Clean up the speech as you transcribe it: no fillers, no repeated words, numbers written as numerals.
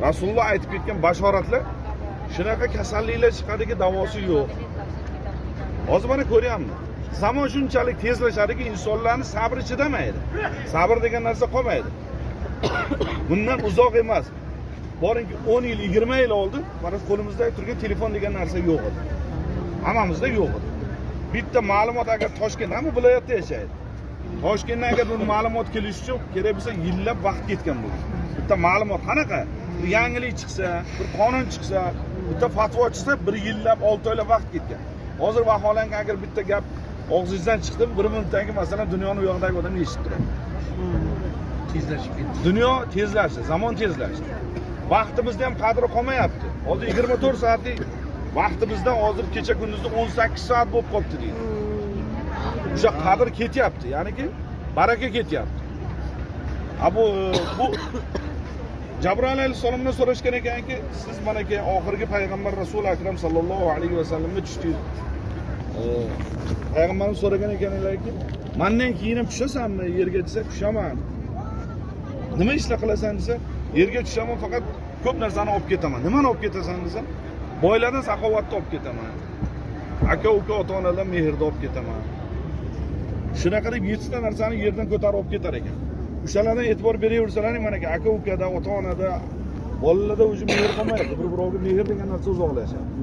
Rasululloh aytib ketgan bashoratlar, shunaqa kasalliklar chiqadiki, davosi yo'q. Hozir mana ko'ryapmiz. Zamon shunchalik tezlashadiki, insonlarni sabri chidamaydi. Sabr degan narsa qolmaydi. Bundan uzoq emas. Boringki 10 yil, 20 yil oldin mana qo'limizda turgan telefon degan narsa yo'q edi. Hammamizda yo'q edi. Bitta ma'lumot agar Toshkent, hamma viloyatda yashaydi. Toshkentdan agar bir ma'lumot kelishi uchun kerak bo'lsa yillab vaqt ketgan bo'ladi. Bitta ma'lumot qanaqa? Bir yangilik chiqsa, bir qonun chiqsa, bitta fatvo chiqsa, bir yillab, 6 oylab vaqt ketgan. Hozir vaholanki agar bitta gap og'zingizdan chiqdi, bir minutdan keyin masalan dunyoni u yog'idagi odam eshitib turadi. Tezlashib ketdi. Dunyo tezlashdi, zamon tezlashdi. Vaqtimizni ham qadri qolmayapti. Hozir 24 soatlik vaqtimizdan hozir kecha kunduzda 18 soat bo'lib qolibdi deydi. O'sha qadr ketyapti, ya'niki baraka ketyapti. A bu Jabroil alayhissalomdan so'rashgan ekanki, siz mana keyin oxirgi payg'ambar Rasul Akram sallallohu alayhi vasallamga tushdingiz. Payg'ambarimiz so'ragan ekanlarki, mandan keyin ham tushasanmi yerga desa, tushaman. Nima ishlar qilasan desa, yerga tushaman, faqat ko'p narsani olib ketaman. Nimani olib ketasan desa, boylardan saxovatni olib ketaman. Aka uka, ota onadan mehrni olib ketaman. Shunaqa deb yettita narsani yerdan ko'tarib olib ketar ekan. O'shalardan e'tibor beraversalaring, mana aka ukada, ota onada, bolalarda уже mehr qolmayapti. Bir birovga mehr degan narsa uzoqlashyapti.